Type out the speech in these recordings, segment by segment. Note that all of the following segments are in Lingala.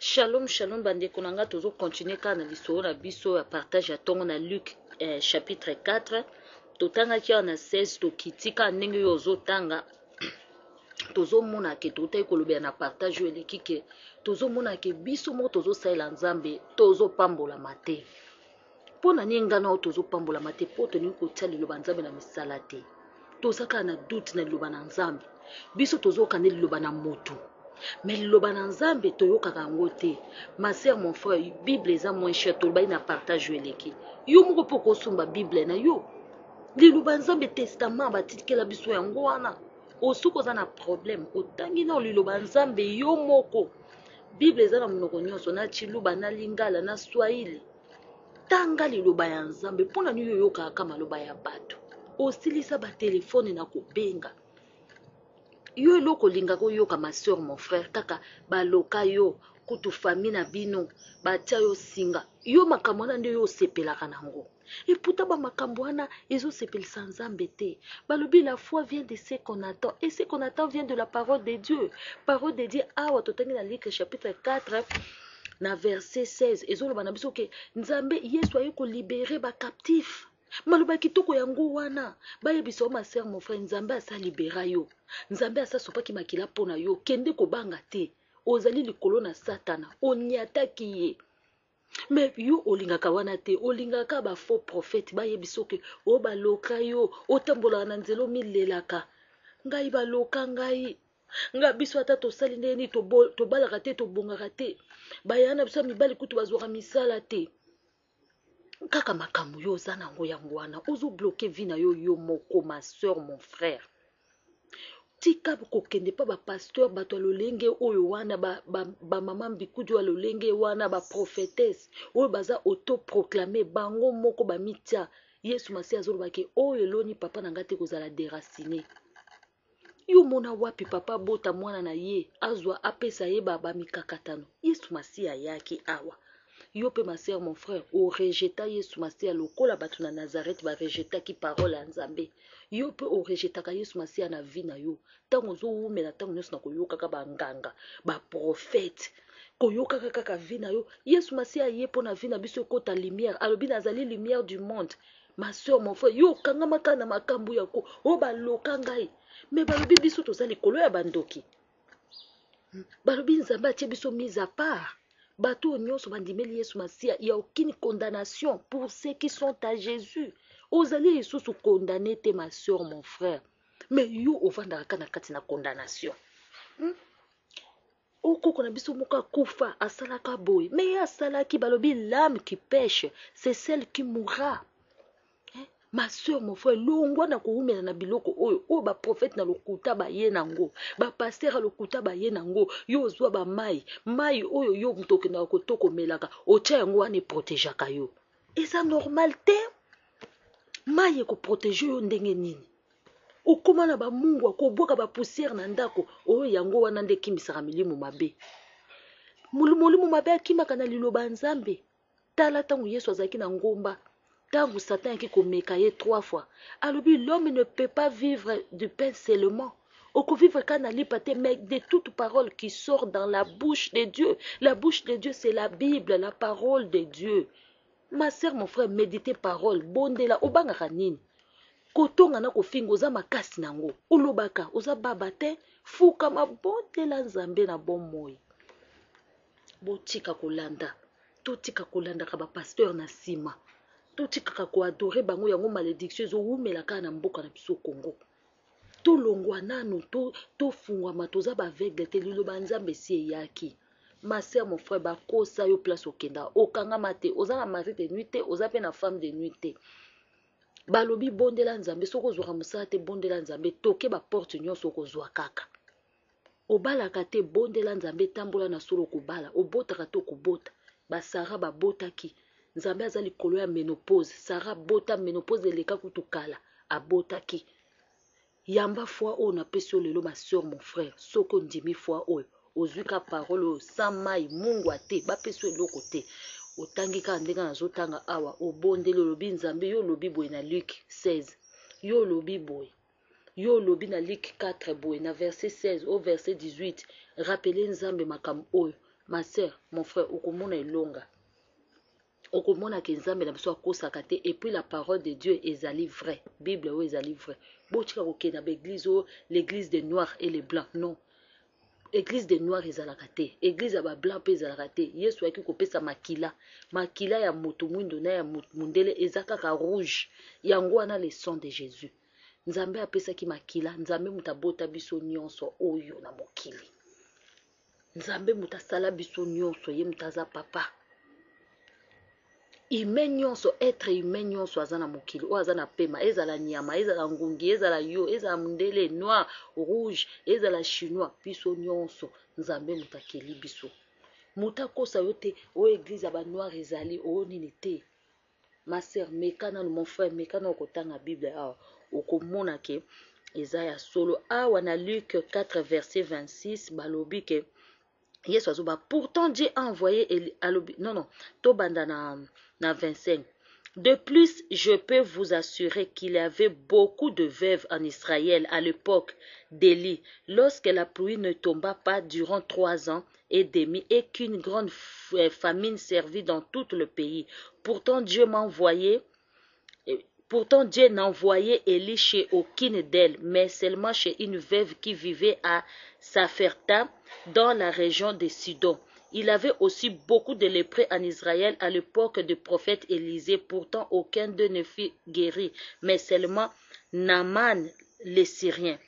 Shalom shalom bandeko na nga, tozo continuer kaka na lisolo na biso ya partage ya ntongo na Luc chapitre 4. Totangaki awa na 16, tokiti kaka ndenge yo ozotanga. Tozomona ke totaki kolobela na partage oyo eleki ke tozomona ke biso moko tozosalela Nzambe, tozopambolama te. Mpo na nini nga na oyo tozopambolama te? Mpo tolingi kotia liloba Nzambe na misala te. Toza kaka na doute na liloba na Nzambe. Biso tozoyoka nde liloba na motu, mais liloba na Nzambe toyokaka yango te. Ma sœur, mon frère, Bible eza moins cher. Tolobaki na partage oyo eleki, yo moko mpe okosomba Bible na yo. Liloba Nzambe, testament batikela biso yango wana. Osoki oza na problème, otangi na liloba Nzambe yo moko. Bible eza na monoko nyonso, na Tshiluba, na Lingala, na Swahili. Tanga liloba ya Nzambe. Mpo na nini oyokaka kaka maloba ya bato? Osilisa batelefone na kobenga yo eloko olingaka oyoka. Ma soeur, mon frère, kaka baloka yo kutu, famille na bino batia yo singa, yo makambo wana nde yo osepelaka nango. Eputa bamakambo wana ezosepelisa Nzambe te. Balobi la foi vient de ce qu'on attend, et ce qu'on attend vient de la parole de Dieu. Parole de Dieu, awa totangi na Luc chapitre 4 na verset 16, ezoloba na biso ke Nzambe Yesu aye kolibérer bacaptif. Maloba kitoko yango wana bayebisa yo. Ma sœur, mon frère, Nzambe asa libérer yo, Nzambe asa sopaki makila mpo na yo. Kende kobanga te, ozali likolo na Satana, oniataki ye. Mais yo olingaka wana te, olingaka bafaux prophète bayebi soki oyo baloka yo, otambolaka na nzela, omilelaka: "Ngai baloka ngai, nga biso ata tosali ndenge nini, tobalaka te, tobongaka te, baya na biso ya mibali kutu bazwaka misala te." Kaka makambo yo oza nango yango wana ozobloquer vie na yo yo moko. Ma soeur, mon frère, tika kokende mpa bapasteur, bato ya lolenge oyo wana, bamama mbikudi ya lolenge wana, baprophétesse oyo baza autoproclamé, bango moko bamitia. Yesu Masiya azolobaki oyo eloni papa na ngai te kozala déraciné. Yo mona wapi papa bota mwana na ye, azwa apesa ye bamikakatano? Yesu Masiya ayaki awa. Yo mpe, ma sœur, mon frère, orejeter Yesu Masiya lokola bato na Nazareth barejetaki parole ya Nzambe. Yo mpe orejetaka Yesu Masiya na vie na yo. Ntango ozowumela ntango nyonso na koyokaka banganga, baprophète, koyokaka kaka vie na yo. Yesu Masiya ye mpo na vie na biso ekota lumière. Alobi: "Nazali lumière du monde." Ma soeur, mon frère, yo okangama kaka na makambo ya ko oyo baloka ngai. Mais balobi biso toza likolo ya bandoki. Balobi Nzambe atie biso mise à part. Bato oyo nyonso bandimeli Yesu Masiya, ya aucune condamnation pour ceux qui sont à Jésus. Ozali lisusu condamné te, ma soeur, mon frère. Mais yo ovandaka kaka na kati na condamnation, Okoko na biso moko akufa, asalaka boye, mais ye asalaki. Balobi l'âme qui pèche, c'est celle qui mourra. Ma soeur, mon frère, longwa na kowumela na biloko oyo oyo baprophète na lokuta baye nango, bapasteur ya lokuta baye nango. Yo ozwa bamai mai oyo yo moto okendaka kotokomelaka, otya yango wana eprotégeaka yo. Eza normal te. Mai ekoprotéger yo ndenge nini? Okóma na bamungwa, kobwaka bapoussière na ndako oyo, yango wana nde ekimisaka milimo mabe. Molimo mabe akimaka na liloba ya Nzambe. Tala ntango Yesu azalaki na ngomba, ntango Satan ayaki komeka ye trois fois, alobi: "L'homme ne peut pas vivre du pain seulement." Okovivre kaka na lipa te, mais de toute parole qui sort dans la bouche de Dieu. La bouche de Dieu, c'est la Bible, la parole de Dieu. Ma sœur, mon frère, médite parole, bondela. Obangaka nini? Kotonga na kofinga oza makasi nango, olobaka oza baba te. Fukama, bondela Nzambe na bomoi. Botika kolanda, totika kolandaka bapasteur na nsima, totikaka koadorer bango. Yango malédiction ezowumela kaka na mboka na biso Congo. Tolongwa nanu, tofungwama, toza baaveugle te. Liloba Nzambe esi eyaki. Ma sœur, mon frère, bakosa yo. Place okenda, okangama te. Oza na mari de nuit te, oza mpe na femme de nuit te. Balobi bondela Nzambe. Soki ozwaka mosala te, bondela Nzambe, toke baporte nyonso, okozwa kaka. Obalaka te, bondela Nzambe, tambola na solo, okobala. Obotaka te, okobota. Basara babotaki. Nzambe aza likolo ya ménopause. Sara bota, ménopause eleka kutu kala, abotaki. Yamba foi oyo napesi yo lelo, ma soeur, mon frère. Soki ondimi foi oyo, ozwi ka parole oyo sans mai mungwa te, bapesi yo eloko te, otangi kaka ndenge nazotanga awa, obondeli, olobi: "Nzambe, yo olobi boye na Luc 16, yo olobi boye, yo olobi na Luc 4 boye na verset 16 au verset 18." Rappeler Nzambe makambo oyo. Ma sœur, mon frère, okomona elonga. Okomona ke Nzambe na biso akosaka te, et puis la parole de Dieu ezali vrai. Bible oyo ezali vrai. Botika kokende na baeglise oyo, l'église des noirs et les blancs. Non, église des noirs ezalaka te, église ya bablanc mpe ezalaka te. Yesu ayaki kopesa makila. Makila ya moto mwindo na ya mondele eza kaka rouge. Yango wana le sang de Jésus. Nzambe apesaki makila. Nzambe moto abota biso nyonso oyo na mokili. Nzambe moto asala biso nyonso, ye moto aza papa. Humain nyonso, être humain nyonso aza na mokili oyo, aza na pema, ezala nyama, ezala ngungi, ezala yo, ezala mondele, noir, rouge, ezala chinois, biso nyonso Nzambe moto akeli biso. Moto akosa yo te oyo église ya banoir ezali oyo nini te. Ma sœur, meka nanu. Mon frère, meka nanu kotanga Bible awa, okomona ke eza ya solo. Awa na Luc 4 verset 26, balobi ke Yesu azoba: pourtant Dieu a envoyé Eli, alobi non, non, tobanda na 25. De plus, je peux vous assurer qu'il y avait beaucoup de veuves en Israël à l'époque d'Élie, lorsque la pluie ne tomba pas durant 3 ans et demi et qu'une grande famine servit dans tout le pays. Pourtant Dieu n'envoyait Élie chez aucune d'elles, mais seulement chez une veuve qui vivait à Sarepta, dans la région de Sidon. Il avait aussi beaucoup de lépreux en Israël à l'époque du prophète Élisée. Pourtant, aucun d'eux ne fut guéri, mais seulement Naaman le Syrien.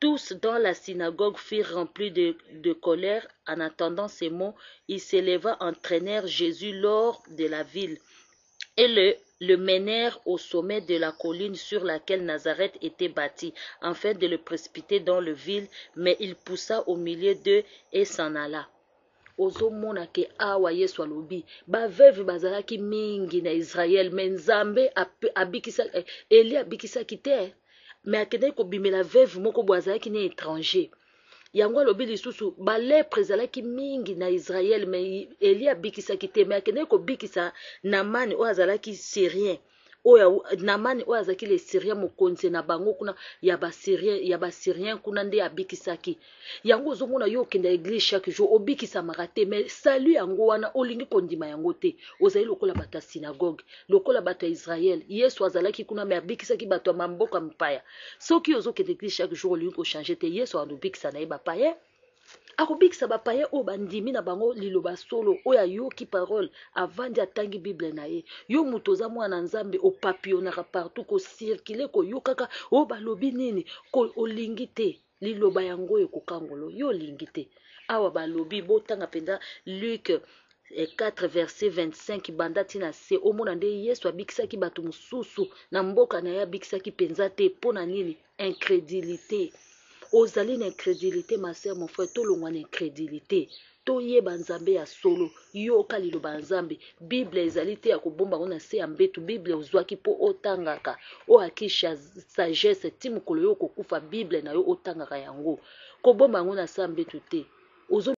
Tous dans la synagogue furent remplis de colère en entendant ces mots. Ils se leva, entraînèrent Jésus hors de la ville et le menèrent au sommet de la colline sur laquelle Nazareth était bâtie, afin de le précipiter dans le ville, mais il poussa au milieu d'eux et s'en alla. Ozomona ke awa Yesu alobi baveuve bazalaki mingi na Israele, mais Nzambe abikisa Eli, abikisaki te, mais akendaki kobimela veuve moko boye azalaki na étranger. Yango alobi lisusu balèpre ezalaki mingi na Israele, mais Eli abikisaki te, mais akendaki kobikisa Namani oyo azalaki Syrien, oyo Namani oyo azalaki le Syrien, mokonzi na bango kuna ya basyrien kuna nde abikisaki. Yango ozomona yo okenda église chaque jour, obikisamaka te, mais salut yango wana olingi kondima yango te. Ozali lokola bato ya synagogue, lokola bato ya Israele. Yesu azalaki kuna, mais abikisaki bato ya mamboka mopaya. Soki ozokende église chaque jour, olingi kochange te, Yesu andobikisa na ye bapaya. Akobikisa bapaya oyo bandimi na bango liloba solo, oyo ayoki parole, avandi, atangi Bible na ye. Yo moto oza mwana Nzambe, opapillonnaka partout, kocirculer, koyokaka oyo balobi nini, olingi te liloba yango oyo ekokangolo yo, olingi te. Awa balobi botanga mpenza Luc 4 verset 25 banda ntina se, omona nde Yesu abikisaki bato mosusu na mboka na ye, abikisaki mpenza te. Mpo na nini? Incrédulité. Ozali na incrédulité, ma sœur, mon frère. Tolongwa na incrédulité, toyeba Nzambe ya solo. Yoka liloba ya Nzambe. Bible ezali te ya kobomba ngo na se ya mbetu. Bible ozwaki mpo otangaka, oyo akisha sagesse ti mokolo yo okokufa. Bible na yo otangaka yango, kobomba yango na se ya mbetu te. Ozo